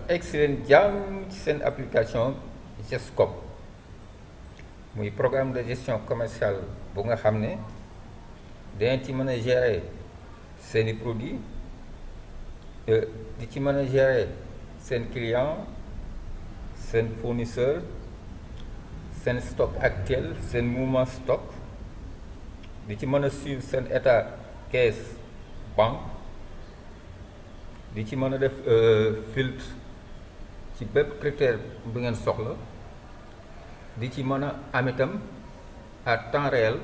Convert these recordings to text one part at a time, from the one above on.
excellent jàmm ci seen application Gescom muy programme de gestion commerciale bu nga xam ne dinañ ci mën a gérer seeni produits di ci mën a gérer seen client seen fournisseur seen stock actuel seen mouvement stock di ci mën a suivre seen état caisse banque di ci mën a def filtre ci bépp critère bu ngeen soxla di ci mën a am itam à temps réel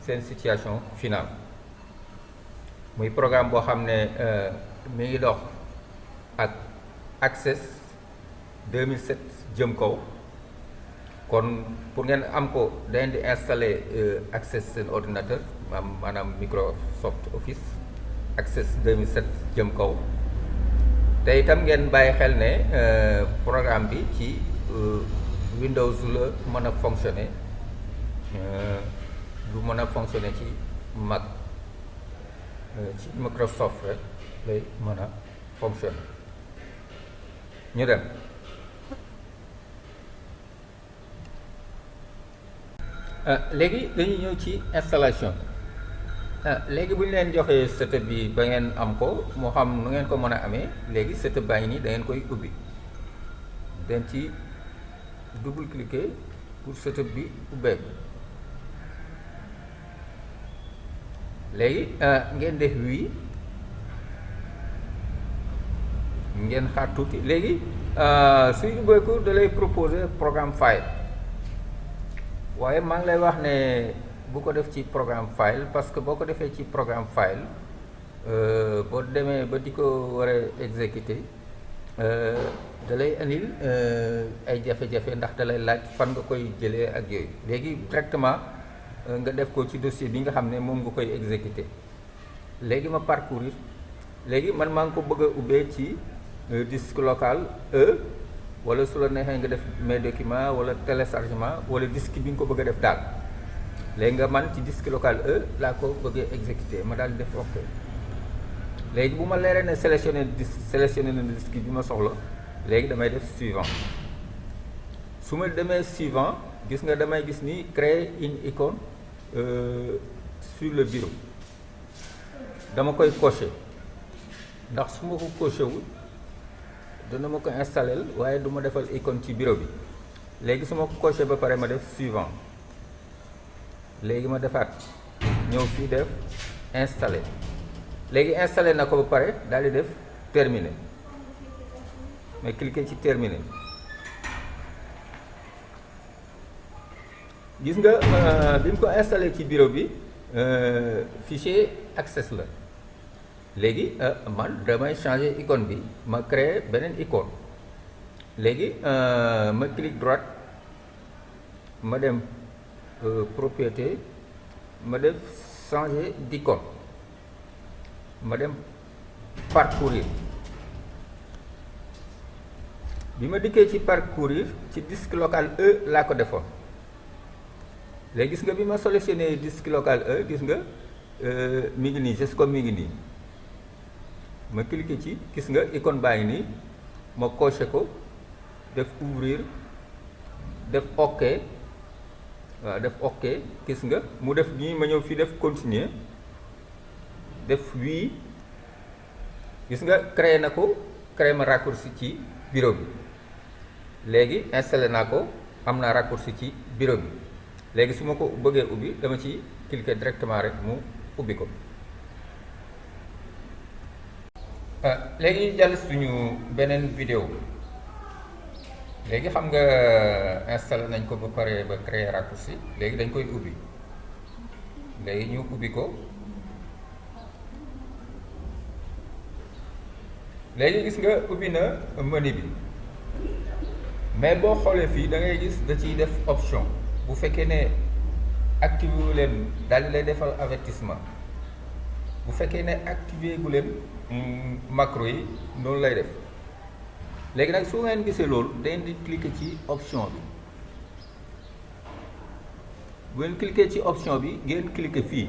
seen situation finale muy programme boo xam ne mi ngi dox ak Access 2007 jëm kaw kon pour ngeen am ko da ngeen di installer Access seen ordinateur maanaam Microsoft Office Access 2007 jëm kaw te itam ngeen bàyyi xel ne programme bi ci Windows la mën a fonctionner du mën a fonctionner ci Mac ci Microsoft rek lay mën a fonctionner ñu dem léegi dañuy ñëw ci installation léegi bu ñu leen joxee setup bi ba ngeen am ko moo xam nu ngeen ko mën a amee léegi setup baa ngi nii da ngeen koy ubbi den ci double cliquer pour setup bi ubbeeku léegi ngeen def wii ngeen xaar tuuti léegi suy ubbeeku da lay proposer programme file waaye maa ngi lay wax ne bu ko def ci programme file parce que boo ko defee ci programme file boo demee ba di ko war a exécuter da lay indil ay jafe-jafe ndax da lay laaj fan nga koy jëlee ak yooyu léegi directement nga def ko ci dossier bi nga xam ne moom nga koy exécuter léegi ma parcourir léegi man maa ngi ko bëgg a ubbee ci disque local wala su la neexee nga def mes documents wala téléchargement wala disque bi nga ko bëgg a def daal léegi nga man ci disque local laa ko bëggee exécuter ma daal di def ok léegi bu ma leeree ne sélectionné na disque bi ma soxla léegi damay def suivant su ma demee suivant gis nga damay gis ni créer une icône sur le bureau dama koy cocher ndax su ma ko coché wul dana ma ko installé waaye du ma defal icône ci bureau bi léegi su ma ko coché ba pare ma def suivant léegi ma defaat ñëw fii def installé léegi installé na ko ba pare daal di def terminé mais cliquer ci terminé gis nga bi mu ko installé ci bureau bi fichier Access la léegi man damay changer icône bi ma créer beneen icône léegi ma clic droite ma dem propriété ma def changer d'icône ma dem parcourir bi ma dikkee ci parcourir ci disque local laa ko defoon léegi gis nga bi ma sélectionné disque local gis nga mi ngi nii Gescom mi ngi nii ma cliquer ci gis nga icône baa ngi nii ma coché ko def ouvrir def ok waaw def ok gis nga mu def nii ma ñëw fii def continuer def oui gis nga créé na ko créé ma raccourci ci bureau bi léegi installé naa ko am naa raccourci ci bureau bi léegi su ma ko bëggee ubbi dama ci cliquer directement rek mu ubbi ko léegi ñu jàll suñu beneen vidéo léegi xam nga installé nañ ko ba pare ba créer raccourci léegi dañ koy ubbi léegi ñu ubbi ko léegi gis nga ubbi na menu bi mais boo xoolee fii da ngay gis da ciy def option bu fekkee ne activé wu leen daal di lay defal avertissement bu fekkee ne activé gu leen macro yi noonu lay def léegi nag su ngeen gisee loolu da ngeen di cliquer ci option bi bu ngeen cliquer ci option bi ngeen cliquer fii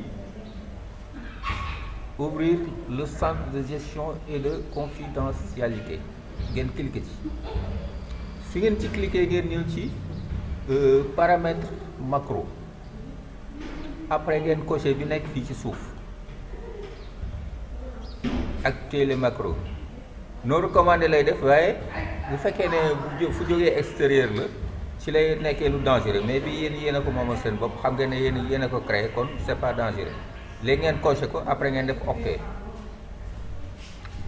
ouvrir le centre de gestion et de confidentialité ngeen cliquer ci su ngeen ci cliquer ngeen ñëw ci paramètre macro après ngeen coché bi nekk fii ci suuf activer les macros non recommandé lay def waaye bu fekkee ne fu jógee extérieur la ci lay nekkee lu dangereux mais bi yéen a ko moomal seen bopp xam nga ne yéen a ko créé kon c'est pas dangereux léegi ngeen coché ko après ngeen def ok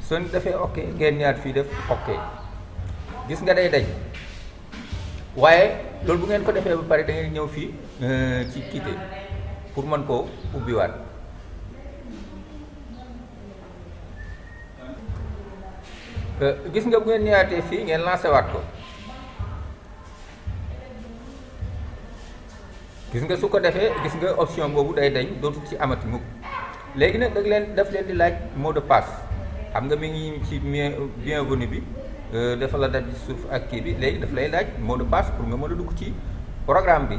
soo defee ok ngeen ñaar fii def ok gis nga day dañ waaye loolu bu ngeen ko defee ba pare da ngeen ñëw fii ci quitter pour mën koo ubbiwaat gis nga bu ngeen ñëwaatee fii ngeen lancé waat ko gis nga su ko defee gis nga option boobu day dañ dootul ci amati mukk léegi nag daf leen di laaj mot de passe xam nga mi ngi ci bienvenue bi dafa la daj ci suuf ak kii bi léegi daf lay laaj mot de passe pour nga mën a dugg ci programme bi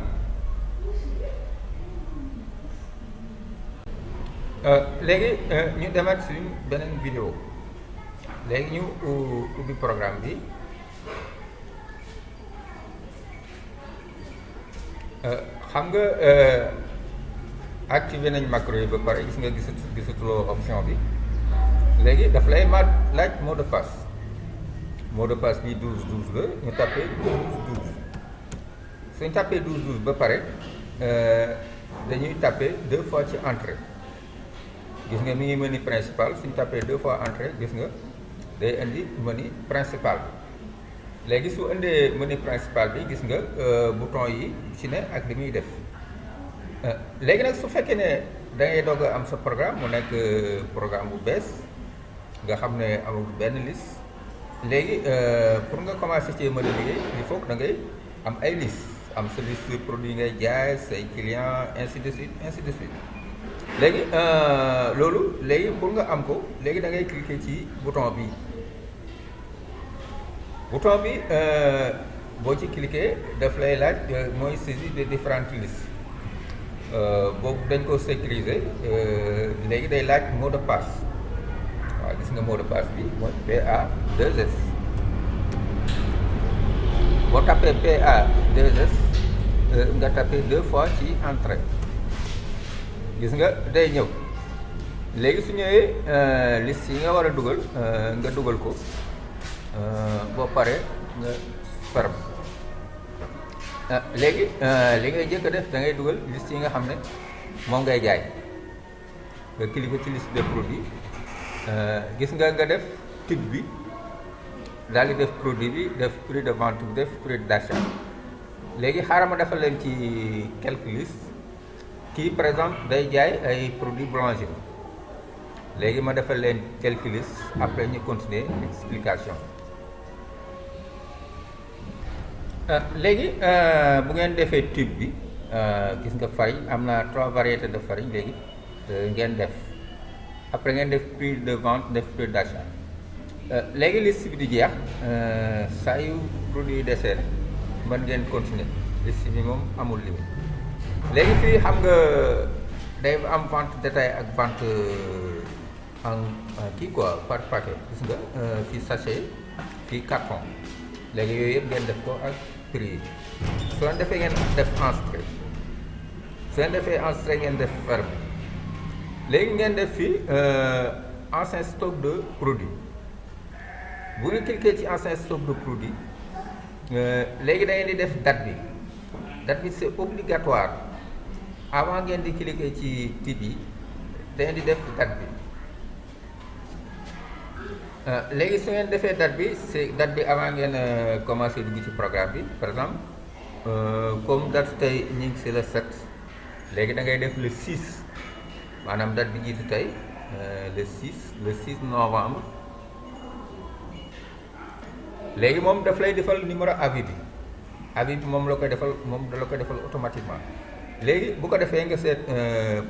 léegi ñu demaat suñu beneen vidéo léegi ñu ubbi programme bi xam nga activé nañ macro yi ba pare gis nga gisatuloo option bi léegi daf lay laaj mot de passe bi 12 la ñu tapé 12 suñ tapé 12 ba pare dañuy tapé 2 fois ci entrée gis nga mi ngi menu principal suñ tapé 2 fois entrée gis nga day indi menu principal léegi su indee menu principal bi gis nga bouton yi ci ne ak li muy def léegi nag su fekkee ne da ngay doog a am sa programme mu nekk programme bu bees nga xam ne amul benn liste léegi pour nga commencer ci mën a liggéey il faut que da ngay am ay liste am sa liste produit ngay jaay say clients ainsi de suite léegi loolu léegi pour nga am ko léegi da ngay cliquer ci bouton bi boo ci cliquer daf lay laaj mooy saisie de différentes listes boobu dañ ko sécuriser léegi day laaj mot de passe waaw gis nga mot de passe bi mooy PA2S boo tapé PA2S nga tapé 2 fois ci entrée gis nga day ñëw léegi su ñëwee liste yi nga war a dugal nga dugal ko boo pare nga ferme léegi li ngay jëkk a def da ngay dugal liste yi nga xam ne moom ngay jaay nga cliquer ci liste des produits gis nga def type bi daal di def produit bi def prix de vente bi def prix d'achat léegi xaaral ma defal leen ci quelques listes kii par exemple day jaay ay produits boulangerie léegi ma defal leen quelques listes après ñu continuer explication léegi bu ngeen defee tube bi gis nga farine am na 3 variétés de farine léegi ngeen def après ngeen def prix de vente def prix d'achat léegi liste bi di jeex saa yu produit yi desee mën ngeen continuer liste bi moom amul limite léegi fii xam nga day am vente détail ak vente en kii quoi par paquet gis nga fii sachet fii carton léegi yooyu yëpp ngeen def ko ak prix yi soo leen defee ngeen def enregistré soo leen defee enregistré ngeen def ferme léegi ngeen def fii ancien stock de produit bu ñu cliquer ci ancien stock de produit léegi da ngeen di def date bi c'est obligatoire avant ngeen di cliquer ci type yi da ngeen di def date bi léegi su ngeen defee date bi c'est date bi avant ngeen commencer dugg ci programme bi par exemple comme date tey ñu ngi ci le 7 léegi da ngay def le 6 maanaam date bi jiitu tey le 6 novembre léegi moom daf lay defal numéro avis bi moom la koy defal moom da la koy defal automatiquement léegi bu ko defee nga seet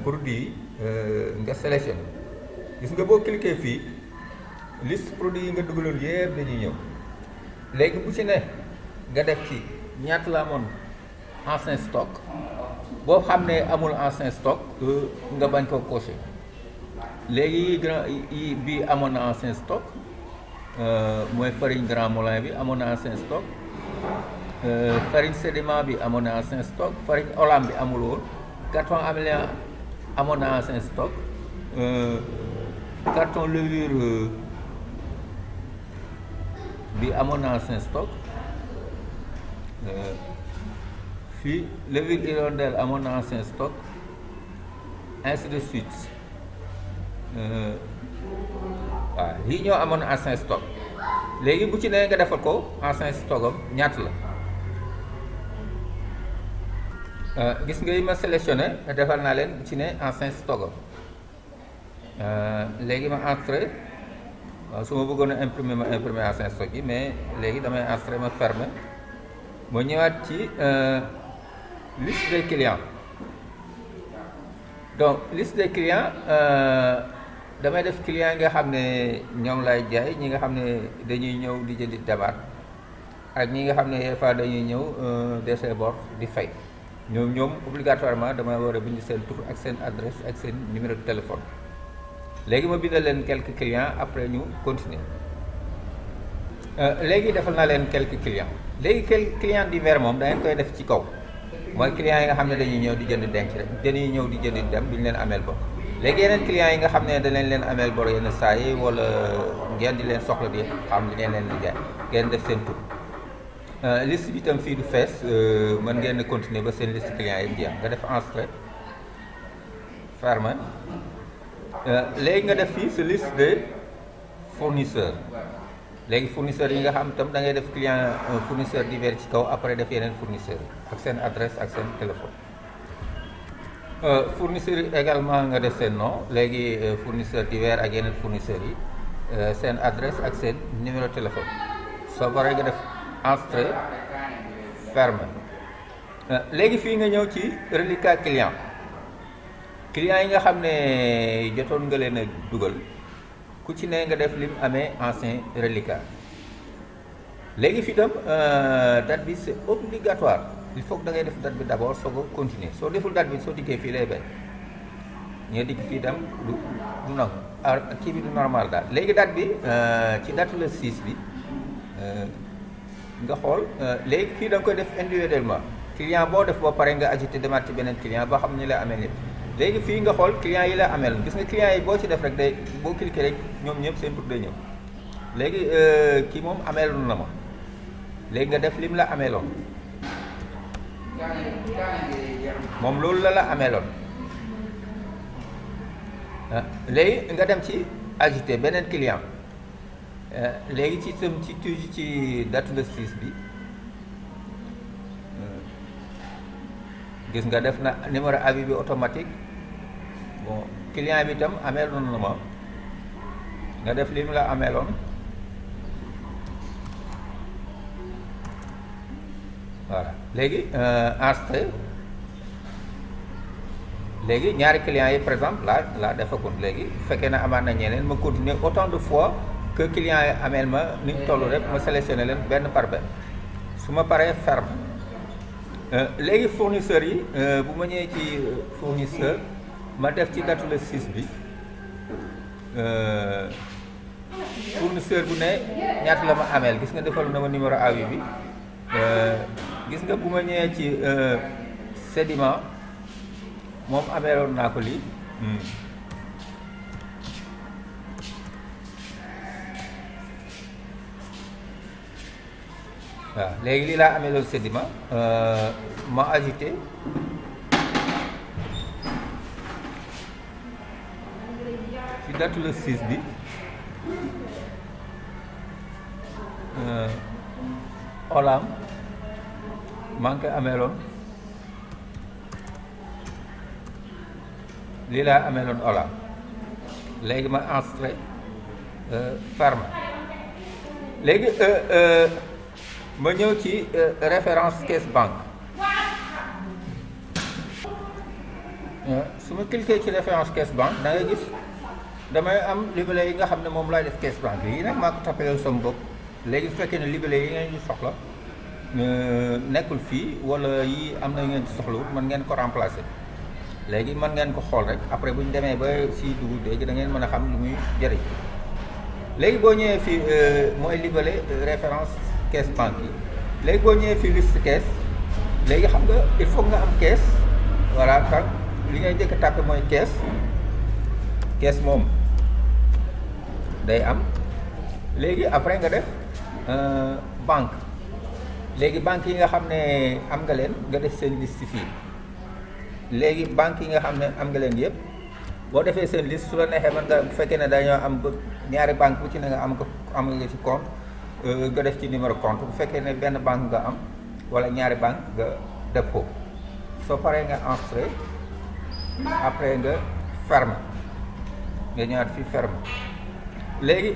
produit nga sélectionné gis nga boo cliquer fii liste produit yi nga dugaloon yëpp dañuy ñëw léegi bu ci ne nga def ci ñaata la amoon ancien stock boo xam ne amul ancien stock nga bañ ko cocher léegi grand yi bii amoon na ancien stock mooy farine Grand Moulin bi amoon na ancien stock. Farine sédiment bi amoon na ancien stock, farine Olam bi amul woon, carton Amélien amoon na ancien stock, carton levure bi amoon na ancien stock, fii levure hirondelle amoon na ancien stock, ainsi de suite. waaw lii ñoo amoon ancien stock léegi bu ci nee nga defal ko ancien stock am ñaata la. gis nga yi ma sélectionné defal naa leen bu ci ne ancien stock am léegi ma enregistré waaw su ma bëggoon a imprimer ma imprimer ancien stock yi mais léegi damay enregistré ma fermer ma ñëwaat ci liste des clients. donc liste des clients damay def clients yi nga xam ne ñoom lay jaay, ñi nga xam ne dañuy ñëw di jëndi dabaat ak ñi nga xam ne des fois dañuy ñëw DC bor di fay. ñoom obligatoirement damay war a bind seen tur ak seen adresse ak seen numéro de téléphone. léegi ma bindal leen quelques clients après ñu continuer. léegi defal naa leen quelques clients léegi quelques clients divers moom da ngeen koy def ci kaw mooy clients yi nga xam ne dañuy ñëw di jënd denc rek dañuy ñëw di jënd dem duñu leen ameel bor. léegi yeneen clients yi nga xam ne danañ leen ameel bor yenn saa yi wala ngeen di leen soxla di xam li ngeen leen di jaay ngeen def seen tur. liste bi tam fii du fees mën ngeen a continuer ba seen liste clients yi jeex nga def enregistré ferme léegi nga def fii sa liste de fournisseurs léegi fournisseurs yi nga xam tam da ngay def client fournisseur divers ci kaw après def yeneen fournisseurs ak seen adresse ak seen téléphone. fournisseurs yi également nga def seen nom léegi fournisseur divers ak yeneen fournisseurs yi seen adresse ak seen numéro téléphone soo paree nga def enregistré ferme léegi fii nga ñëw ci reliquat client yi nga xam ne jotoon nga leen a dugal ku ci ne nga def lim amee ancien reliquat. léegi fii tam date bi c'est obligatoire il faut que da ngay def date bi d'abord soo ko continuer soo deful date bi soo dikkee fii lay bay ñoo dikk fii tam du nangu kii bi du normal daal. léegi date bi ci date le 6 bi nga xool léegi fii da nga koy def individuellement client boo def boo pare nga ajouté demaat ci beneen client ba xam ni la amee nit. léegi fii nga xool client yi la ameel gis nga client yi boo ci def rek day boo cliqué rek ñoom ñëpp seen tur day ñëw. léegi kii moom ameeloon na ma léegi nga def lim la ameeloon moom loolu la ameeloon léegi nga dem ci ajouté beneen client. léegi ci toujours ci date le 6 bi gis nga def na numéro avis bi automatique bon client bi itam ameeloon na ma nga def li mu la ameeloon voilà léegi enregistré léegi ñaari clients yi par exemple laa defagul léegi bu fekkee ne amaat na ñeneen ma continuer autant de fois que client yi ameel ma ni ñu toll rek ma sélectionné leen benn par benn su ma paree ferme léegi fournisseurs yi bu ma ñëwee ci fournisseur ma def ci date le 6 bi fournisseur bu ne ñaata la ma ameel gis nga defal na ma numéro avis bi gis nga bu ma ñëwee ci sédiment moom ameeloon naa ko lii waaw léegi lii laa amee loolu sédiment ma ajouté ci date le 6 bi Olam maa ngi koy ameeloon lii laa ameeloon Olam léegi ma enregistré ferme léegi ma ñëw ci référence caisse banque su ma cliquer ci référence caisse banque da ngay gis damay am libellé yi nga xam ne moom laay def caisse banque yi nag maa ko tappaleel sama bopp léegi su fekkee ne libellé yi ngeen di soxla nekkul fii wala yi am na ngeen ci soxlawut mën ngeen ko remplacer léegi mën ngeen ko xool rek après bu ñu demee ba si dugub léegi da ngeen mën a xam lu muy jëriñ léegi boo ñëwee fii mooy libellé référence caisse banque yi léegi boo ñëwee fii liste caisse léegi xam nga il faut nga am caisse voilà tax li ngay njëkk a tàppe mooy caisse moom day am léegi après nga def banque léegi banque yi nga xam ne am nga leen nga def seen liste fii léegi banque yi nga xam ne am nga leen yëpp boo defee seen liste su la neexee mën nga bu fekkee ne dañoo am ba ñaari banque bu ci ne nga am nga ci compte nga def ci numéro compte bu fekkee ne benn banque nga am wala ñaari banque nga def ko soo paree nga enregistré après nga ferme nga ñëwaat fii ferme léegi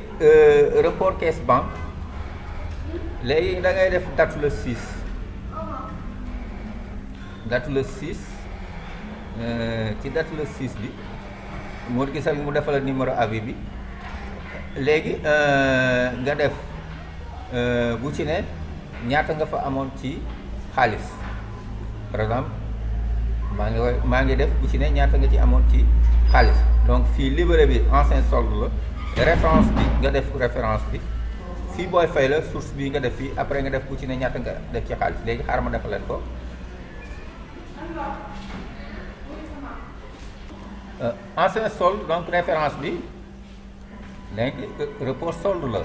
report caisse banque léegi da ngay def date le 6 date le 6 ci date le 6 bi moo gisal mu defal numéro avis bi léegi nga def bu ci ne ñaata nga fa amoon ci xaalis par exemple maa ngi def bu ci ne ñaata nga ci amoon ci xaalis donc fii libellé bi ancien solde la référence bi nga def référence bi fii booy fay la source bi nga def fii après nga def bu ci ne ñaata nga def ci xaalis léegi xaaral ma defal leen ko ancien solde donc référence bi léegi report solde la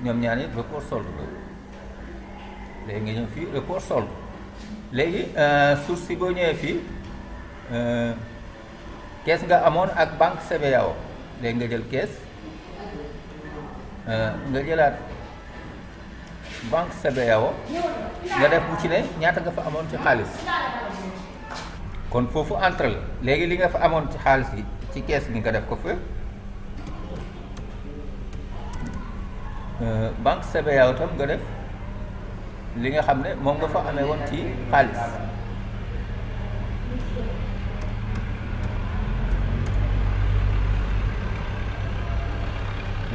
ñoom ñaar ñi report solde la léegi nga ñëw fii report solde léegi source si boo ñëwee fii kees nga amoon ak banque CBAO léegi nga jël kees nga jëlaat banque CBAO nga def bu ci ne ñaata nga fa amoon ci xaalis kon foofu entre la léegi li nga fa amoon ci xaalis yi ci kees gi nga def ko fa banque CBAO tam nga def li nga xam ne moom nga fa amee woon ci xaalis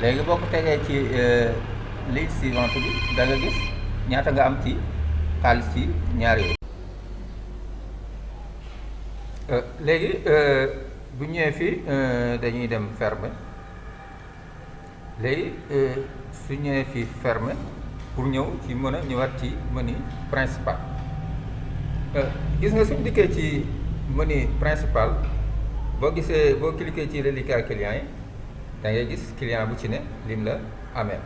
léegi boo ko tegee ci ligne suivante bi da nga gis ñaata nga am ci xaalis ci ñaar yooyu léegi bu ñëwee fii dañuy dem fermer léegi su ñëwee fii fermer pour ñëw ci mën a ñëwaat ci menu principal gis nga suñ dikkee ci menu principal boo gisee boo cliquer ci reliquat client yi da ngay gis client bu ci ne lim la amee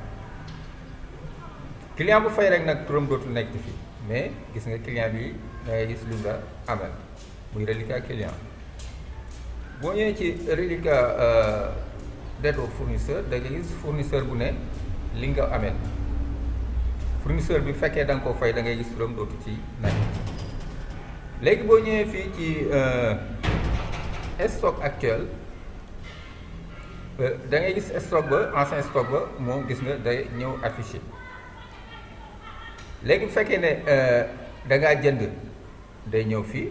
client bu fay rek nag turam dootul nekk fii mais gis nga client bi da ngay gis lim la amee muy reliquat client boo ñëwee ci reliquat dette au fournisseur da ngay gis fournisseur bu ne li nga amee fournisseur bi fekkee da nga ko fay da ngay gis turam dootu ci nekk léegi boo ñëwee fii ci stock actuel da ngay gis stock ba ancien stock ba moom gis nga day ñëw affiché léegi bu fekkee ne da ngaa jënd day ñëw fii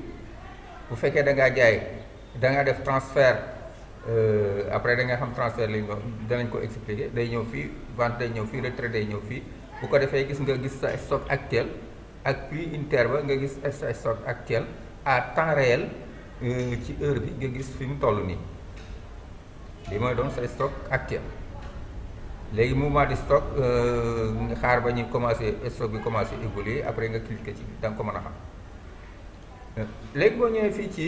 bu fekkee da ngaa jaay da ngaa def transfert après da nga xam transfert li danañ ko expliquer day ñëw fii vente day ñëw fii retrait day ñëw fii bu ko defee gis nga gis sa stock actuel ak prix inter ba nga gis sa stock actuel à temps réel ci heure bi nga gis fi mu toll nii li mooy doon sa stock actuel léegi mouvement de stock nga xaar ba ñu commencé stock bi commencé évoluer après nga cliquer ci da nga ko mën a xam léegi boo ñëwee fii ci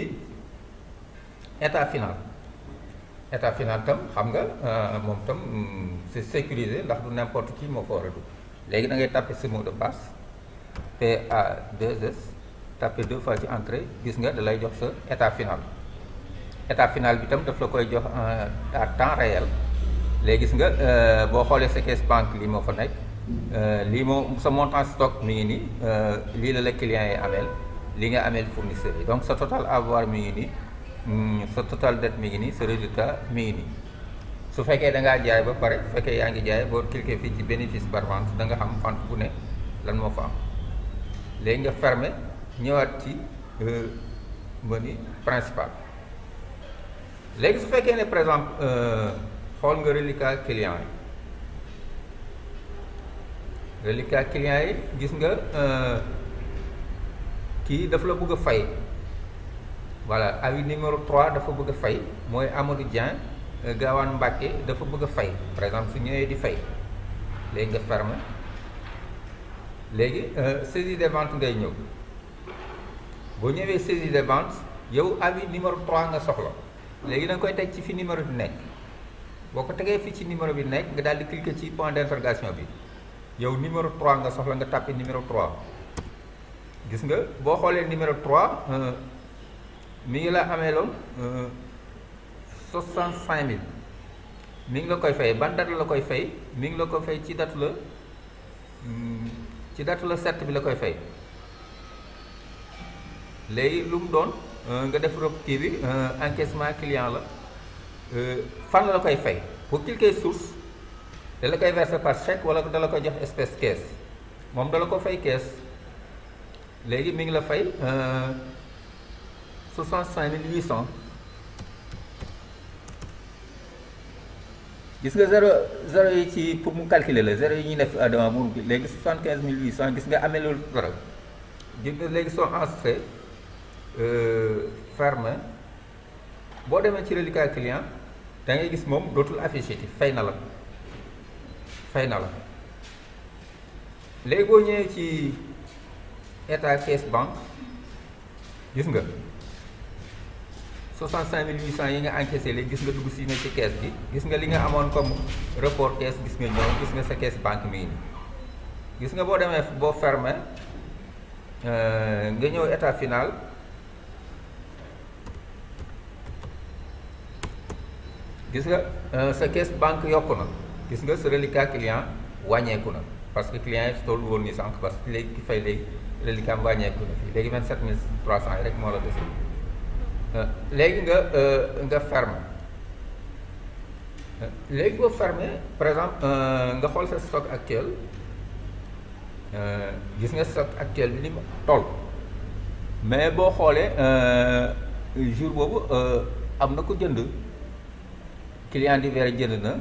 état final tam xam nga moom tam c'est sécurisé ndax du n'importe qui moo fa war a dugg léegi da ngay tapé ce mot de passe PA2S tapé 2 fois ci entrée gis nga da lay jox sa état final bi tam daf la koy jox à temps réel léegi gis nga boo xoolee sa caisse banque lii moo fa nekk lii moo sa montant stock mi ngi nii lii la client yi ameel li nga ameel fournisseur yi donc sa total avoir mi ngi nii sa total dette mi ngi nii sa résultat mi ngi nii su fekkee da ngaa jaay ba pare bu fekkee yaa ngi jaay boo cliquer fii ci bénéfice par vente da nga xam vente bu ne lan moo fa am léegi nga fermer ñëwaat ci menu principal léegi su fekkee ne par exemple xool nga reliquat client yi gis nga kii dafa la bëgg a fay voilà avis numéro 3 dafa bëgg a fay mooy Amadou Dieng Gaawaan Mbàkke dafa bëgg a fay par exemple su ñëwee di fay léegi nga fermer léegi saisie des ventes ngay ñëw boo ñëwee saisie des ventes yow avis numéro 3 nga soxla léegi da nga koy teg ci fi numéro bi nekk boo ko tegee fii ci numéro bi nekk nga daal di cliquer ci point d'interrogation bi yow numéro 3 nga soxla nga tapé numéro 3 gis nga boo xoolee numéro 3 mi ngi la amee loon 65000 mi ngi la koy fay ban date la koy fay mi ngi la ko fay ci date la 7 bi la koy fay léegi lu mu doon nga def rop kii bi encaissement client la fan la koy fay pour cliquer source da la koy verser par chèque wala da la koy jox espèce caisse moom da la ko fay caisse léegi mi ngi la fay 65800 gis nga zéro yi ci pour mu calculer la zéro yi ñuy def adama mu léegi 75800 gis nga amee loolu dara gis nga léegi soo enregistré fermé boo demee ci reliquat client da ngay gis moom dootul affiché ci fay na la léegi boo ñëwee ci état caisse banque gis nga 65800 yi nga encaissé léegi gis nga dugg si na ci caisse bi gis nga li nga amoon comme report caisse gis nga ñëw gis nga sa caisse banque mi ngi nii gis nga boo demee boo fermé nga ñëw état final gis nga sa caisse banque yokku na gis nga sa reliquat client wàññeeku na parce que client yi toll woon ni sànq parce que léegi ki fay léegi reliquat am wàññeeku na fii léegi 27300 yi rek moo la dese léegi nga ferme léegi boo fermé par exemple nga xool sa stock actuel gis nga stock actuel bi ni mu toll mais boo xoolee jour boobu am na ko jënd client divers jënd na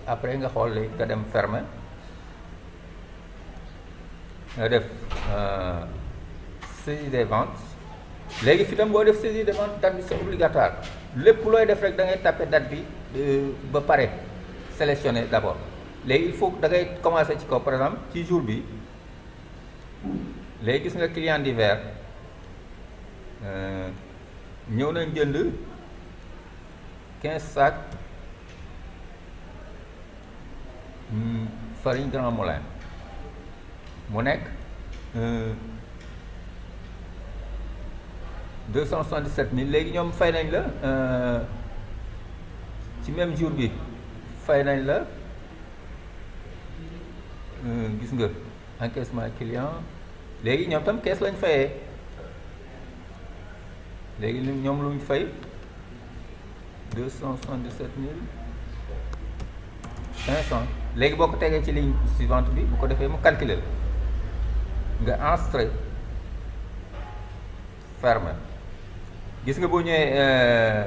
après nga xool léegi nga dem fermer nga def saisie des ventes léegi fi tam boo def saisie des ventes date bi c'est obligatoire lépp looy def rek da ngay tapé date bi ba pare sélectionner d'abord léegi il faut da ngay commencer ci kaw par exemple ci jour bi léegi gis nga client divers ñëw nañ jënd 15 sacs farine Grand Moulin mu nekk 277000 léegi ñoom fay nañ la ci même jour bi fay nañ la gis nga encaissement client léegi ñoom tam kees lañ fayee léegi ñoom luñ fay 277500 léegi boo ko tegee ci ligne suivante bi bu ko defee mu calculer la nga enregistré ferme gis nga boo ñëwee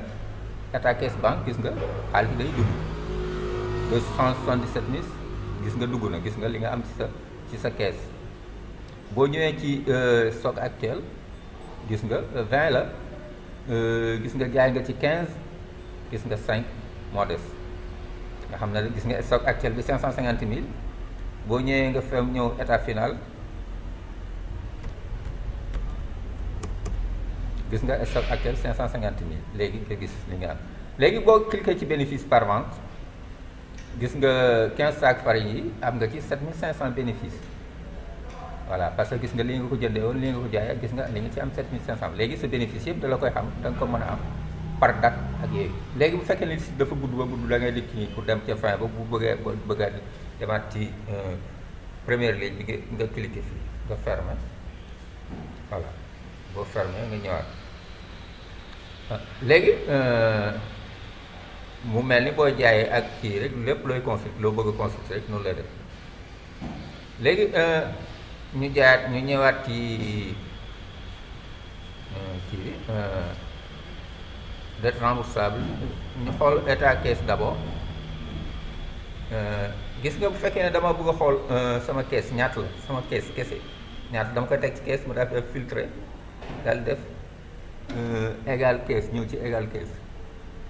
état caisse banque gis nga xaalis bi day dugg 277000 gis nga dugg na gis nga li nga am ci sa caisse boo ñëwee ci stock actuel gis nga 20 la gis nga jaay nga ci 15 gis nga 5 moo des nga xam ne gis nga stock actuel bi 550000 boo ñëwee nga fem ñëw état final gis nga stock actuel 550000 léegi nga gis li nga am léegi boo cliquer ci bénéfice par vente gis nga 15 sacs farine yi am nga ci 7500 bénéfice voilà parce que gis nga li nga ko jëndee woon li nga ko jaayee gis nga li nga ci am 7500 léegi sa bénéfice yëpp da la koy xam da nga ko mën a am par date ak yooyu léegi bu fekkee ne si dafa gudd ba gudd da ngay dikk nii pour dem ca fin ba bu bëgg a demaat ci première ligne bi nga cliquer fii nga fermer voilà boo fermer nga ñëwaat léegi mu mel ni boo jaayee ak kii rek lépp looy consulter loo bëgg a consulter rek noonu lay def léegi ñu jaayaat ñu ñëwaat ci kii bi dette remboursable ñu xool état caisse d'abord gis nga bu fekkee ne dama bëgg a xool sama caisse ñaata la sama caisse kese ñaata dama koy teg ci caisse mu daal def filtré daal def égal caisse ñëw ci égal caisse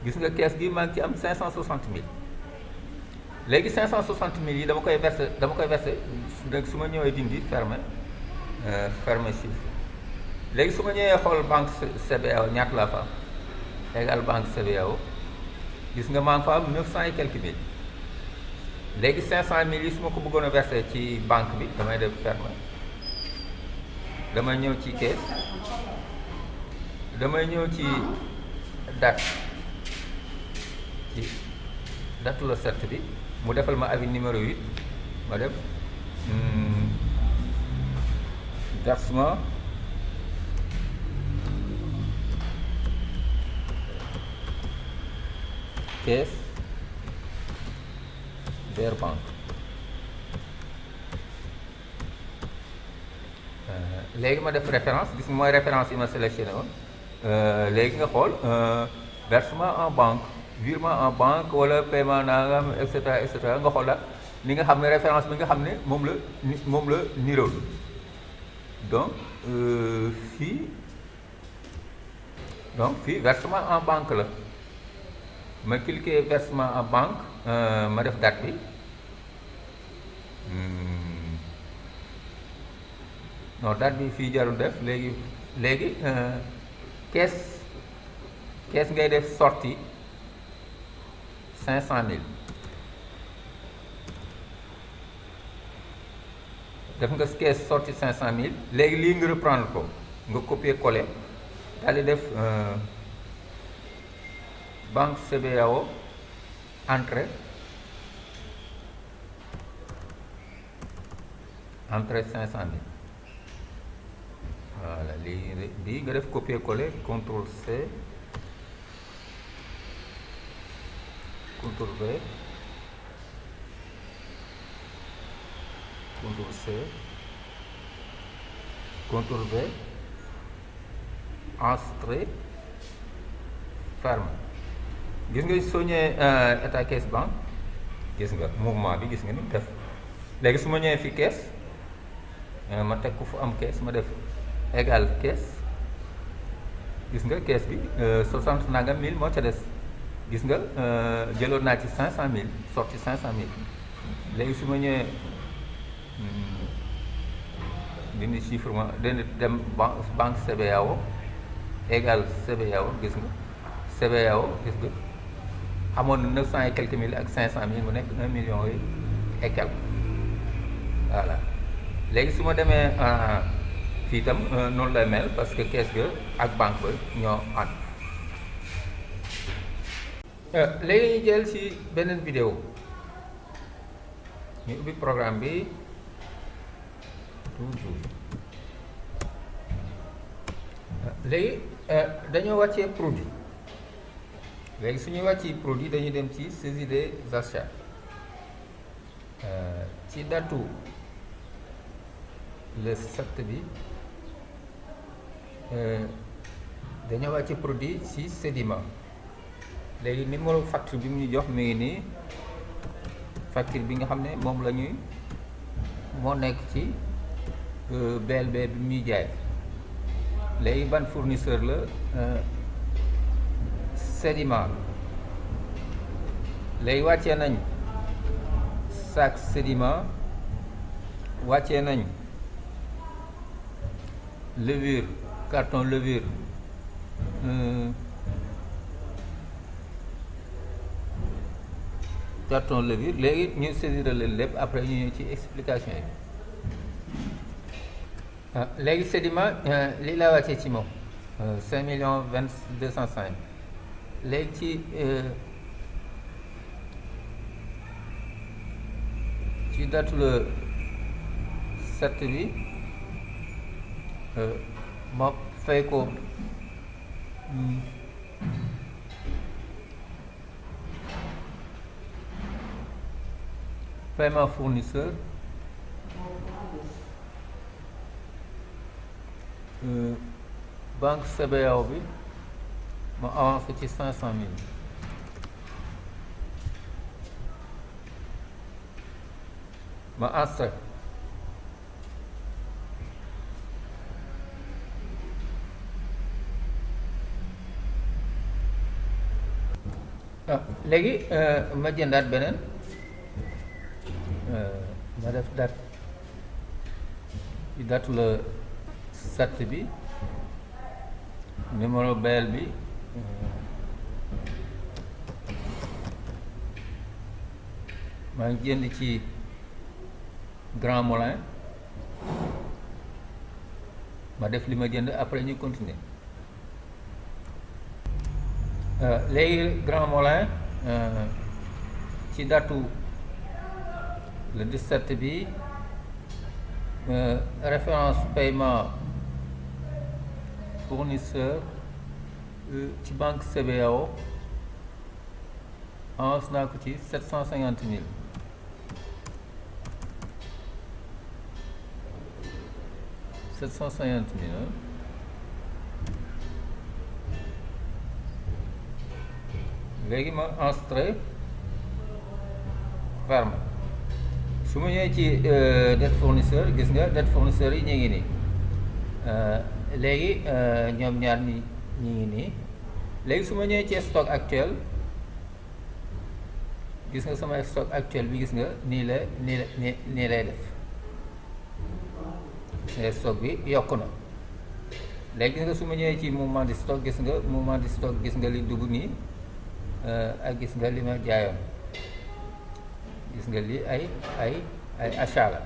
gis nga kees gi maa ngi ci am 560 000 léegi 560 000 yi dama koy verser donc su ma ñëwee dindi fermer chiffre léegi su ma ñëwee xool banque CBAO ñaata laa fa am égal banque CBAO gis nga maa ngi fa am 900 et quelques mille léegi 500 000 yi su ma ko bëggoon a verser ci banque bi damay def fermer damay ñëw ci caisse damay ñëw ci date ci date la set bi mu defal ma avis numéro 8 ma def versement caisse vers banque léegi ma def référence gis nga mooy référence yi ma sélectionné woon léegi nga xool versement en banque virement en banque wala paiement nangam et cetera nga xool daal li nga xam ne référence bi nga xam ne moom la nirool donc fii versement en banque la ma cliquer versement en banque ma def date bi non date bi fii jarul def léegi kees ngay def sortie 500 000 def nga kees sortie 500 000 léegi lii nga reprendre ko nga copier coller daal di def banque CBAO entrée 500 000 voilà lii nga def copier coller CTRL C CTRL V CTRL C CTRL V enregistré ferme gis nga soo ñëwee état caisse banque gis nga mouvement bi gis nga ni def léegi su ma ñëwee fii caisse ma teg ko fu am caisse ma def égal caisse gis nga caisse bi 60 nangam mille moo ca des gis nga jëloon naa ci 500 000 sorti 500 000 léegi su ma ñëwee dindi chiffrement dindi dem banque CBAO égal CBAO gis nga CBAO gis nga amoon na 900 et quelques mille ak 500 000 mu nekk 1 million et quelques voilà léegi su ma demee fii itam noonu lay mel parce que caisse ga ak banque ba ñoo ànd. léegi ñu jël ci beneen vidéo ñu ubbi programme bi toujours léegi dañoo wàccee produit léegi su ñuy wàccee produit dañuy dem ci saisie des achats ci datu le 7 bi dañoo wàccee produit ci Sedima léegi numéro facture bi mu ñu jox mi ngi nii facture bi nga xam ne moom la ñuy moo nekk ci BLB bi muy jaay léegi ban fournisseur la Sedima léegi wàccee nañ sac Sedima wàccee nañ levure carton levure carton levure léegi ñu saisir leen lépp après ñu ñëw ci explication yi léegi Sedima lii laa wàccee ci moom 5 millions 205 léegi ci date le 7 bi ma fay ko paiement fournisseur banque CBAO bi ma avancé ci 500 000 ma enregistré léegi ma jëndaat beneen ma def date ci datu la sat bi numéro BL bi maa ngi jënd ci Grand Moulin ma def li ma jënd après ñu continuer léegi Grand Moulin ci datu le 17 bi référence paiement fournisseur ci banque CBAO avance naa ko ci 750 000 750 000 léegi ma enregistré ferme su ma ñëwee ci dette fournisseur gis nga dette fournisseur yi ñu ngi nii léegi ñoom ñaar ñi ngi nii léegi su ma ñëwee ci stock actuel gis nga sama stock actuel bi gis nga nii lay def stock bi yokku na léegi gis nga su ma ñëwee ci mouvement de stock gis nga mouvement de stock gis nga li dugg nii ak gis nga li ma jaayoon gis nga li ay achat la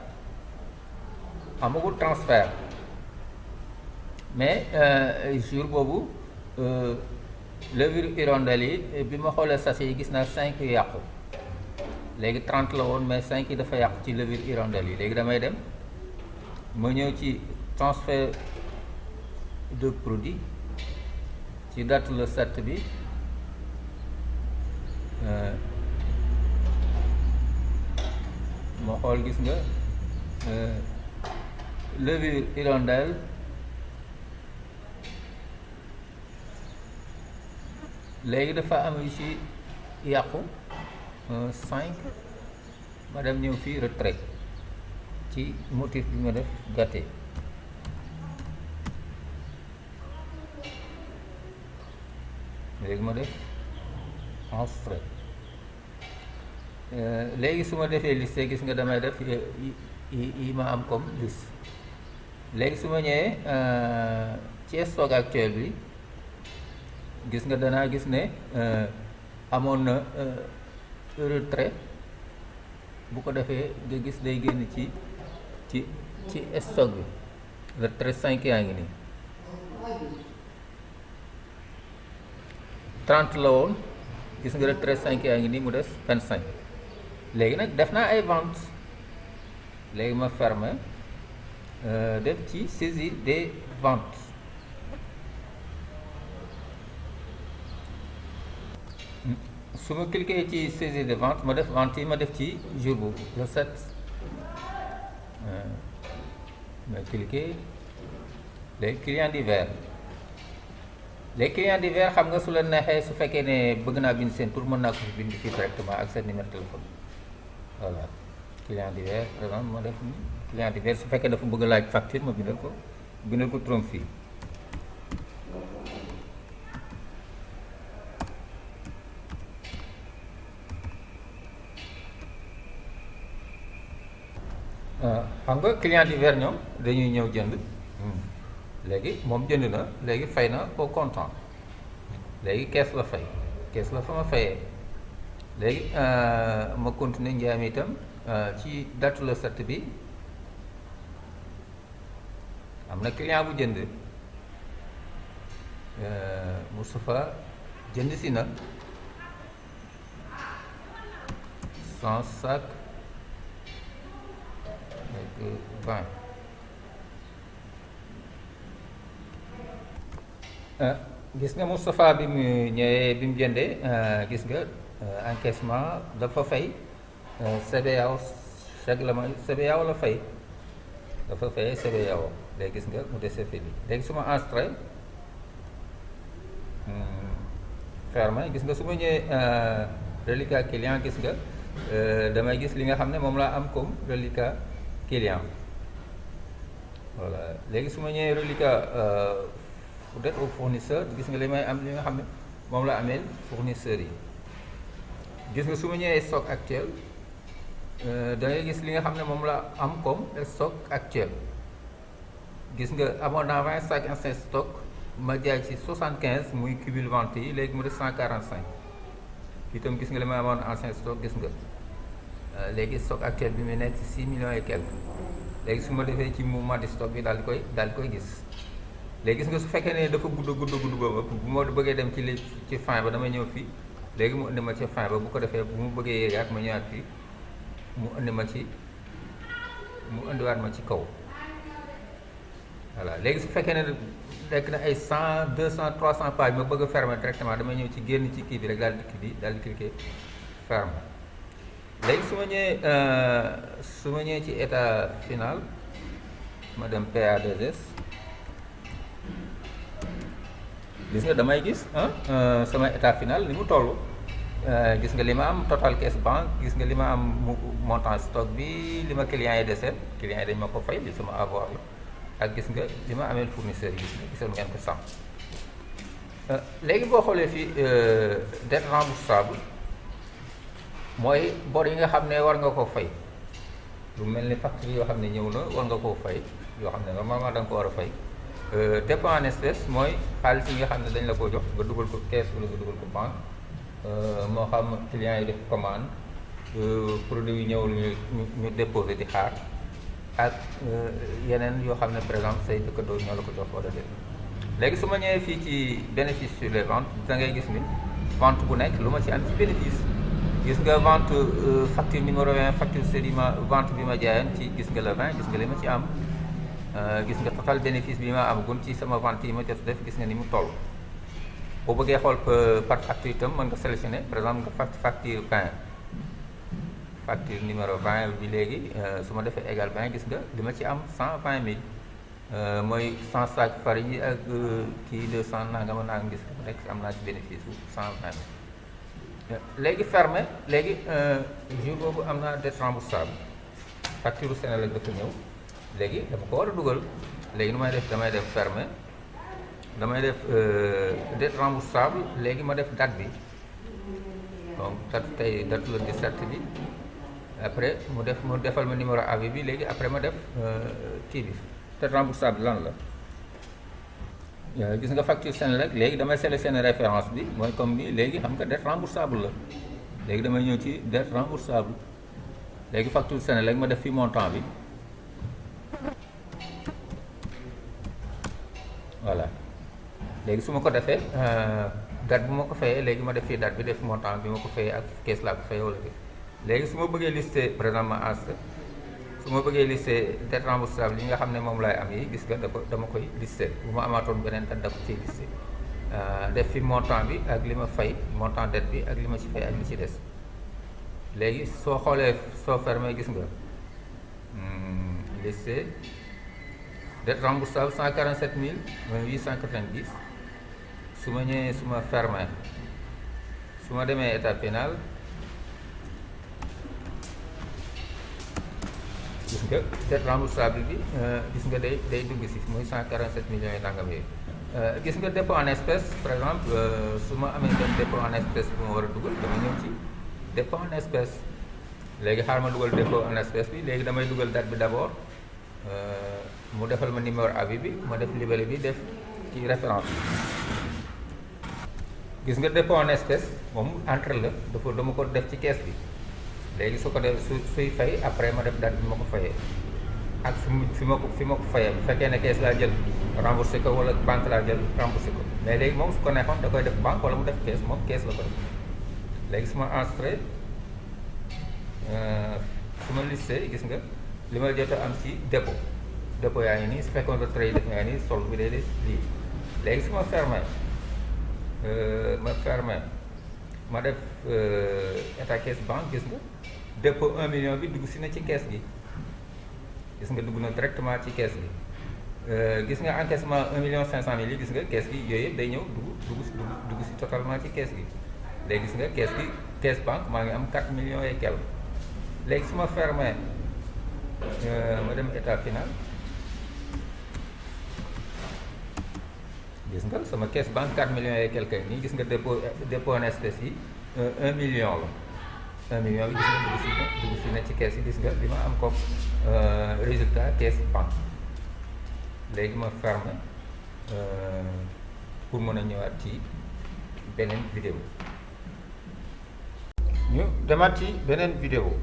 amagul transfert mais jour boobu levure hirondelle yi bi ma xoolee sachet yi gis naa 5 yu yàqu léegi 30 la woon mais 5 yi dafa yàqu ci levure hirondelle yi léegi damay dem ma ñëw ci transfert de produit ci date le 7 bi ma xool gis nga levure hirondelle léegi dafa am yu ci yàqu 5 ma dem ñëw fii retrait ci motif bi ma def gâté léegi ma def enregistré léegi su ma defee liste gis nga damay def yi ma am comme liste léegi su ma ñëwee ci stock actuel bi gis nga danaa gis ne amoon na retrait bu ko defee nga gis day génn ci stock bi retrait 5 yaa ngi nii 30 la woon gis nga retrait 5 yaa ngi nii mu des 25 léegi nag def naa ay ventes léegi ma fermé def ci saisie des ventes su ma cliquer ci saisie des ventes ma def ventes yi ma def ci jour boobu le 7 ma cliquer les clients divers les clients divers xam nga su la neexee su fekkee ne bëgg naa bind seen tur mën naa ko fi bind fii directement ak seen numéro téléphone voilà client divers par exemple ma def client divers su fekkee dafa bëgg a laaj facture ma bindal ko turam fii xam nga client divers ñoom dañuy ñëw jënd léegi moom jënd na léegi fay na au comptant léegi kees la fay kees la fa ma fayee léegi ma continuer njaay mi itam ci date le 7 bi am na client bu jënd Moustapha jënd si na 100 sacs avec 20 gis nga Moustapha bi mu ñëwee bi mu jëndee gis nga encaissement dafa fay CBAO chaque la ma CBAO la fay dafa fay CBAO léegi gis nga mu dese fi bi léegi su ma enregistré fermé gis nga su ma ñëwee reliquat client gis nga damay gis li nga xam ne moom laa am comme reliquat client voilà léegi su ma ñëwee reliquat dette au fournisseur gis nga li may am li nga xam ne moom la ameel fournisseurs yi gis nga su ma ñëwee stock actuel da ngay gis li nga xam ne moom la am comme stock actuel gis nga amoon naa 20 sacs ancien stock ma jaay ci 75 muy cumul vente yi léegi mu def 145 fii itam gis nga li ma amoon ancien stock gis nga léegi stock actuel bi mu nekk ci 6 millions et quelques léegi su ma defee ci mouvement de stock bi daal di koy gis léegi gis nga su fekkee ne dafa gudd ba bu ma bëggee dem ci fin ba damay ñëw fii léegi mu indi ma ci fin ba bu ko defee bu mu bëggee yéegaat ma ñëwaat fii mu indiwaat ma ci kaw voilà léegi su fekkee ne nekk na ay 100 200 300 pages ma bëgg a fermer directement damay ñëw ci génn ci kii bi rek daal di cliquer ferme léegi su ma ñëwee ci état final ma dem PA2S gis nga damay gis sama état final ni mu toll gis nga li ma am total caisse banque gis nga li ma am montant stock bi li ma clients yi deseen clients yi dañ ma ko fay li sama avoir la ak gis nga li ma amee fournisseur yi gisoon ngeen ko sàmm léegi boo xoolee fii dette remboursable mooy bor yi nga xam ne war nga ko fay lu mel ni facture yoo xam ne ñëw na war nga koo fay yoo xam ne normalement da nga ko war a fay dépôt en espèce mooy xaalis yi nga xam ne dañ la ko jox nga dugal ko caisse wala nga dugal ko banque moo xam clients yi def commande produit yi ñëwul ñu déposé di xaar ak yeneen yoo xam ne par exemple say dëkkandoo ñoo la ko jox wala déet léegi su ma ñëwee fii ci bénéfice sur les ventes da ngay gis ni vente bu nekk lu ma ci am ci bénéfice gis nga vente facture numéro 20 facture sédiment vente bi ma jaayoon ci gis nga le 20 gis nga li ma ci am gis nga total bénéfice bi ma am gun ci sama vente yi ma jot def gis nga ni mu toll boo bëggee xool par facture itam mën nga sélectionner par exemple nga facture 20 facture numéro 20 bi léegi su ma defee égal 20 gis nga li ma ci am 120 000 mooy 100 sacs farine yi ak kii 200 nangam gis nga rek am naa ci bénéfice bu 120 000 léegi fermé léegi jour boobu am naa dette remboursable facture Senelec dafa ñëw léegi dama ko war a dugal léegi nu may def damay def fermé damay def dette remboursable léegi ma def date bi donc date le 17 bi après mu defal ma numéro avis bi léegi après ma def kii bi dette remboursable lan la gis nga facture Senelec léegi damay sélectionner référence bi mooy comme ni léegi xam nga dette remboursable la léegi damay ñëw ci dette remboursable léegi facture Senelec ma def fi montant bi voilà léegi su ma ko defee date bu ma ko fayee léegi ma def fii date bi def montant bi ma ko fayee ak kees laa ko fayee wala léegi su ma bëggee lister par exemple ma as su ma bëggee lister dette remboursable yi nga xam ne moom laay am yi gis nga dama koy lister bu ma amaatoon beneen date da ko ciy lister def fi montant bi ak li ma fay montant dette bi ak li ma ci fay ak li ci des léegi soo xoolee soo fermé gis nga lister dette remboursable 147 890 su ma ñëwee su ma fermé su ma demee état final gis nga dette remboursable bi gis nga day dugg si muy 147 millions yi nangam yooyu gis nga dépôt en espèce par exemple su ma amee benn dépôt en espèce bu ma war a dugal dama ñëw ci dépôt en espèce léegi xaar ma dugal dépôt en espèce bi léegi damay dugal date bi d'abord mu defal ma numéro avis bi ma def libellé bi def ci référence gis nga dépôt en espèce moom entrée la dama ko def ci caisse bi léegi su ko def suy fay après ma def date bi ma ko fayee ak fi ma ko fayee bu fekkee ne caisse laa jël remboursé ko wala banque laa jël remboursé ko mais léegi moom su ko neexoon da koy def banque wala mu def caisse moom caisse la ko def léegi su ma enregistré su ma listé gis nga li ma jot a am ci dépôt yaa ngi nii su fekkoon retrait yi def nga nii solde bi day des lii léegi su ma fermé ma def état caisse banque gis nga dépôt 1 million bi dugg si na ci caisse gi gis nga dugg na directement ci caisse gi gis nga encaissement 1 million 500 mille yi gis nga caisse gi yooyu yëpp day ñëw dugg si totalement ci caisse gi léegi gis nga caisse banque maa ngi am 4 millions et quelques léegi su ma fermé ma dem état final gis nga sama caisse banque 4 millions et quelques nii gis nga dépôt en espèces yi 1 million la 1 million bi gis nga dugg si na ci kees yi gis nga li ma am comme résultat kees banque léegi ma ferme pour mën a ñëwaat ci beneen vidéo ñu demaat ci beneen vidéo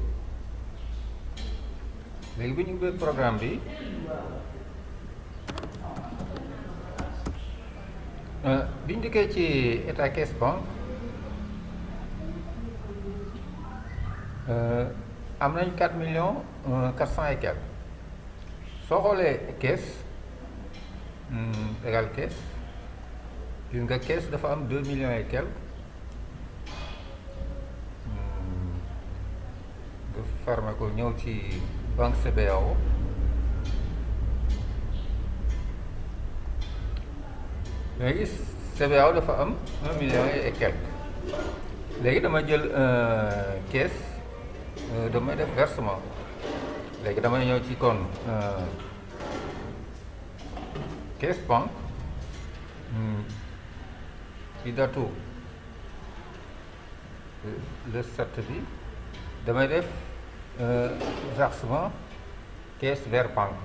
léegi bi ñu ubbee programme bi bi ñu dikkee ci état caisse banque am nañ 4 millions 400 et quelques soo xoolee caisse égal caisse gis nga caisse dafa am 2 millions et quelques nga fermé ko ñëw ci banque CBAO léegi CBAO dafa am 1 million et quelques léegi dama jël caisse damay def versement léegi damay ñëw ci kon caisse banque ci datu le 7 bi damay def versement caisse vers banque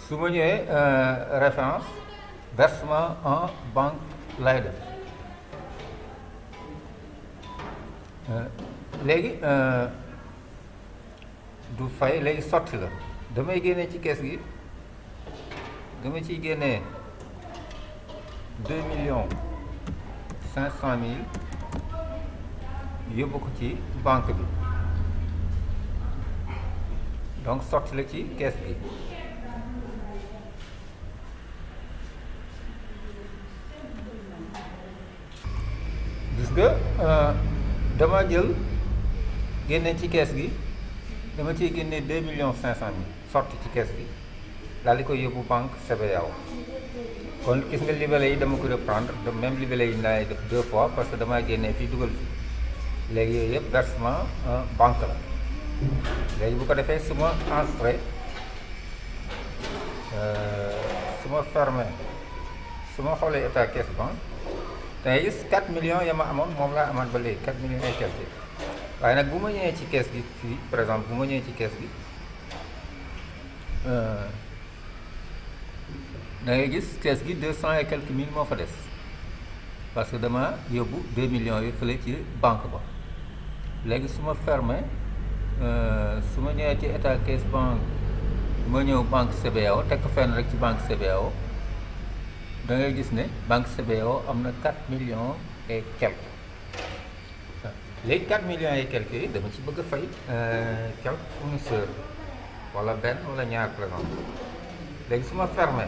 su ma ñëwee référence versement en banque lay def léegi du fay léegi sotti la damay génnee ci kees gi dama ciy génnee 2 millions 500 mille yóbbu ko ci banque bi donc sotti la ci kees gi gis nga dama jël génne ci kees gi dama ciy génne 2 millions 500 mille sorti ci kees gi daal di koy yóbbu banque CBAO kon gis nga libellé yi dama ko reprendre de même libellé yi laay def 2 fois parce que damaa génne fii dugal fii léegi yooyu yëpp versement banque la léegi bu ko defee su ma enregistré su ma fermé su ma xoolee état caisse banque dangay gis 4 millions ya ma amoon moom laa amaat ba léegi 4 millions et quelque waaye nag bu ma ñëwee ci kees gi fii par exemple bu ma ñëwee ci kees gi da ngay gis kees gi 200 et quelques mille moo fa des parce que dama yóbbu 2 millions yi fële ci banque ba léegi su ma fermé su ma ñëwee ci état caisse banque ma ñëw banque CBAO teg ko fenn rek ci banque CBAO da ngay gis ne banque CBAO am na 4 millions et quelques léegi 4 millions et quelques yi dama ci bëgg a fay quelques fournisseurs wala benn wala ñaar par exemple léegi su ma fermé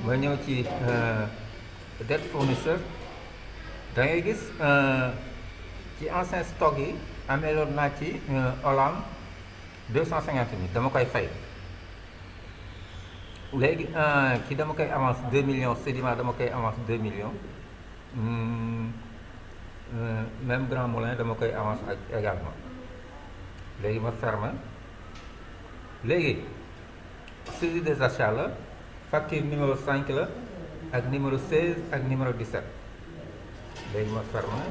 ma ñëw ci dette fournisseur da ngay gis ci ancien stock yi ameeloon naa ci Hollande 250 000 dama koy fay léegi ki dama koy avance 2 millions Sedima dama koy avance 2 millions même Grand Moulin dama koy avance ak également léegi ma ferme léegi saisie des achats la facture numéro 5 la ak numéro 16 ak numéro 17 léegi ma ferme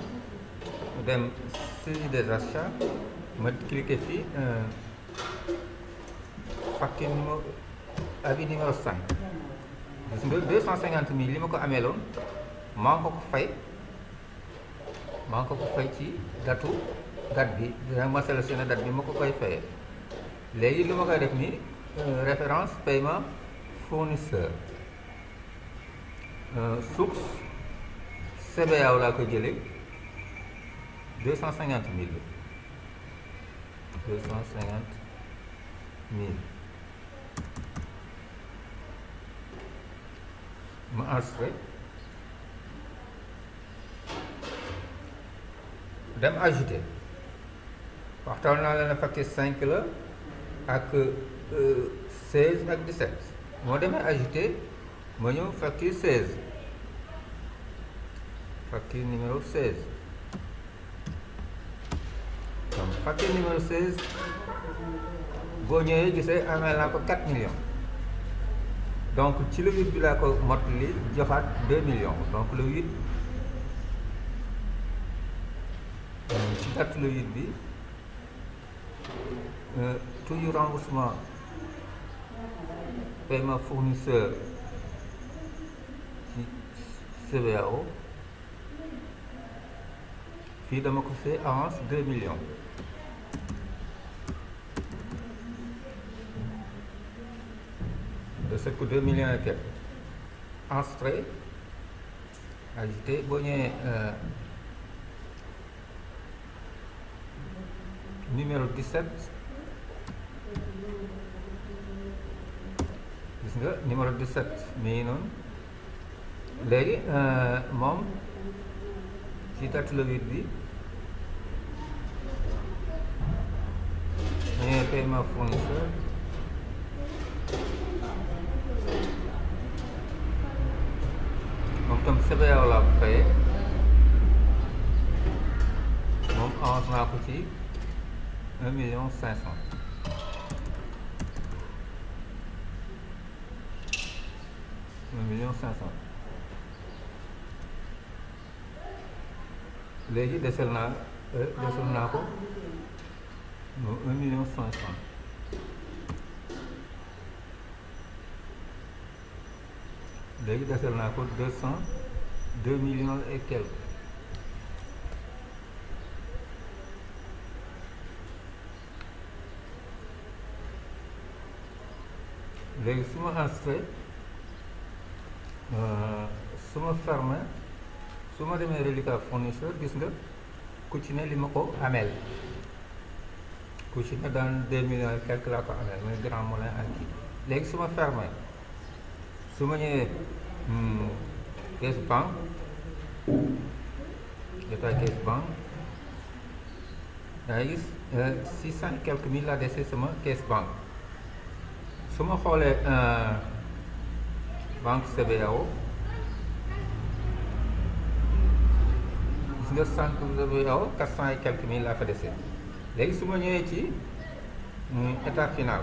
dem saisie des achats ma cliquer fii facture numéro avis numéro 5 gis nga 250 000 li ma ko amee loon maa ngi ko fay ci date bi dina ma sélectionné date bi ma ko koy fayee léegi li ma koy def nii référence paiement fournisseur source CBAO laa koy jëlee 250 000 ma enregistré dem ajouté waxtaan naa leen facture 5 la ak 16 ak 17 moo demee ajouté ma ñëw facture 16 facture numéro 16 donc facture numéro 16 boo ñëwee gisee amee naa ko 4 millions donc ci le 8 bi laa ko mottali joxaat 2 millions donc le 8 carte le 8 bi toujours remboursement paiement fournisseur ci CBAO fii dama ko fay avance 2 millions de ce que 2 millions et quelques enregistré agité boo ñëwee numéro 17 gis nga numéro 17 mi ngi noonu léegi moom ci carte le 8 bi ñëwee paiement fournisseur moom tam CBAO laa ko fayee moom avance naa ko ci 1 million 500 1 million 500 léegi desel naa ko 1 million 500 léegi desel naa ko 2 millions et quelques léegi su ma enregistré su ma fermé su ma demee reliquat fournisseur gis nga ku ci ne li ma ko ameel ku ci ne dans 2 millions et quelques laa ko ameel mooy Grand Moulin ak kii léegi su ma fermé su ma ñëwee caisse banque détail caisse banque daa gis 600 et quelques mille laa dese sama caisse banque su ma xoolee banque CBAO gis nga centre CBAO 400 et quelques mille laa fa dese léegi su ma ñëwee ci état final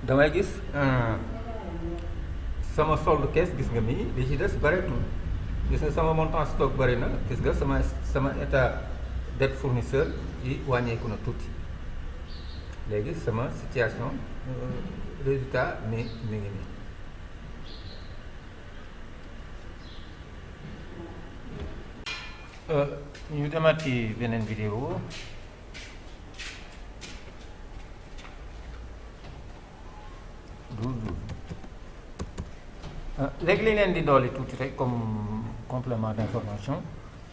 damay gis sama solde caisse gis nga mii li ci des bareetul gis nga sama montant stock bari na gis nga sama état dette fournisseur yi wàññeeku na tuuti léegi sama situation résultat mi ngi nii ñu demaat ci beneen vidéo léegi li leen di dooli tuuti rek comme complément d'information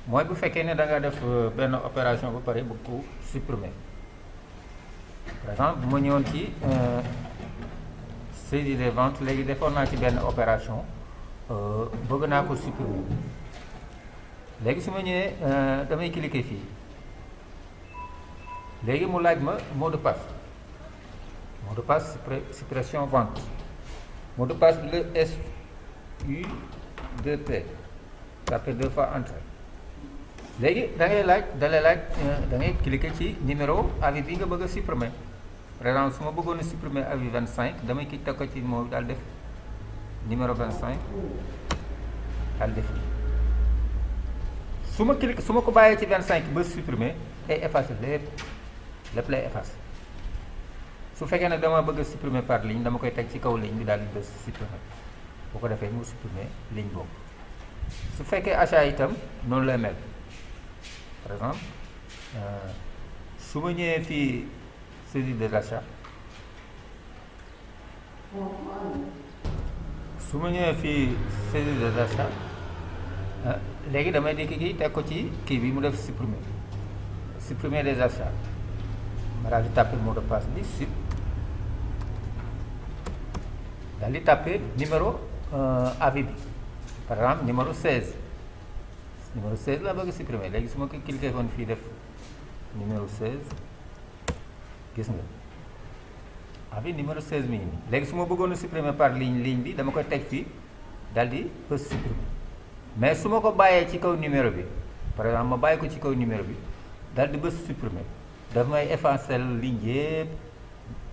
mooy bu fekkee ne da nga def benn opération ba pare bëgg ko supprimer par exemple bu ma ñëwoon ci saisie des ventes léegi defoon naa ci benn opération bëgg naa ko supprimer léegi su ma ñëwee damay cliquer fii léegi mu laaj ma mot de passe suppression vente mot de passe le SU2P tapé 2 fois entrée léegi da ngay cliquer ci numéro avis bi nga bëgg a supprimer par exemple su ma bëggoon a supprimer avis 25 damay kii teg ko ci moom daal def numéro 25 daal def su ma ko bàyyee ci 25 ba supprimer day effacer lépp lay effacer su fekkee ne dama bëgg a supprimer par ligne dama koy teg ci kaw ligne bi daal di bës supprimer boo ko defee mu supprimer ligne boobu su fekkee achat itam noonu lay mel par exemple su ma ñëwee fii saisie des achats léegi damay dikk kii teg ko ci kii bi mu def supprimer des achats ma daal di tapé mot de passe bi daal di tapé numéro avis bi par exemple numéro 16 la bëgg supprimer léegi su ma ko cliqué woon fii def numéro 16 gis nga avis numéro 16 mi ngi nii léegi su ma bëggoon a supprimer par ligne bi dama koy teg fii daal di bës supprimer mais su ma ko bàyyee ci kaw numéro bi par exemple ma bàyyi ko ci kaw numéro bi daal di bës supprimer daf may effacer ligne yëpp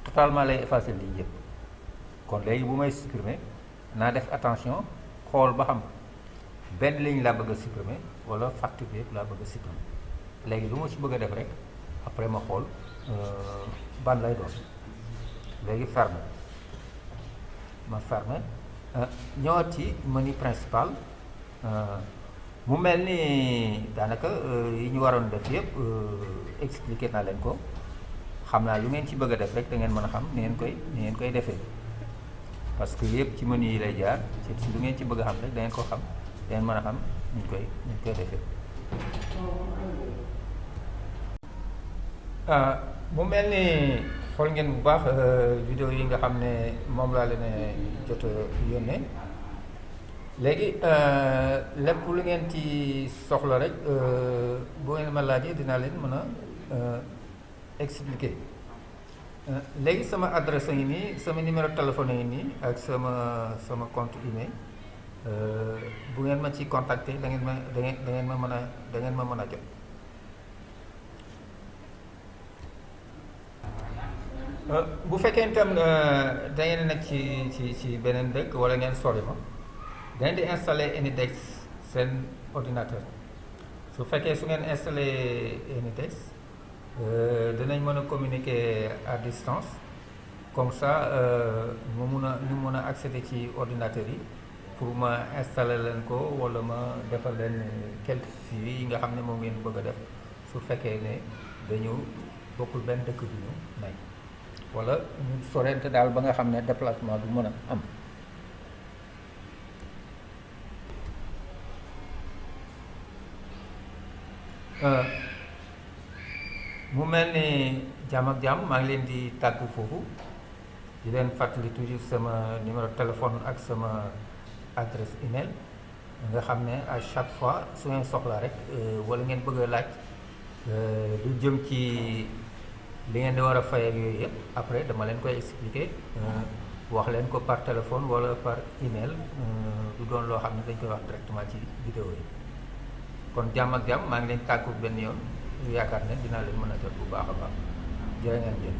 totalement lay effacer ligne yëpp kon léegi bu may supprimer naa def attention xool ba xam benn ligne laa bëgg a supprimer wala facture bi yëpp laa bëgg a supprimer léegi lu ma ci bëgg a def rek après ma xool ban lay doon léegi fermer ma fermer ñëwaat ci menu principal mu mel ni daanaka yi ñu waroon def yëpp expliqué naa leen ko xam naa lu ngeen ci bëgg a def rek da ngeen mën a xam ni ngeen koy defee parce que yëpp ci menu yi lay jaar ci lu ngeen ci bëgg a xam rek da ngeen ko xam da ngeen mën a xam ni ñu koy defee. mu mel ni xool ngeen bu baax vidéo yi nga xam ne moom laa leen jot a yónnee léegi lépp lu ngeen ci soxla rek bu ngeen ma laajee dinaa leen mën a expliquer léegi sama adresse a ngi nii sama numéro téléphone a ngi nii ak sama compte email bu ngeen ma ci contacter da ngeen ma mën a jot. bu fekkee itam da ngeen nekk ci beneen dëkk wala ngeen sori ma da ngeen di installer Anydesk seen ordinateur su fekkee su ngeen installer Anydesk dinañ mën a communiquer à distance comme ça ñu mën a accéder ci ordinateur yi pour ma installer leen ko wala ma defal leen quelques suivis yi nga xam ne moom ngeen bëgg a def su fekkee ne dañu bokkul benn dëkk bi ñu may wala ñu sorente daal ba nga xam ne déplacement du mën a am. mu mel ni jàmm ak jàmm maa ngi leen di tàggu foofu di leen fàttali toujours sama numéro téléphone ak sama adresse email nga xam ne à chaque fois su ngeen soxlaa rek wala ngeen bëgg a laaj lu jëm ci li ngeen di war a fay ak yooyu yëpp après dama leen koy expliquer wax leen ko par téléphone wala par email du doon loo xam ne dañ koy wax directement ci vidéo yi kon jàmm ak jàmm maa ngi leen tàggu benn yoon yaakaar ne dinaa leen mën a jot bu baax a baax jërë ngeen jëf.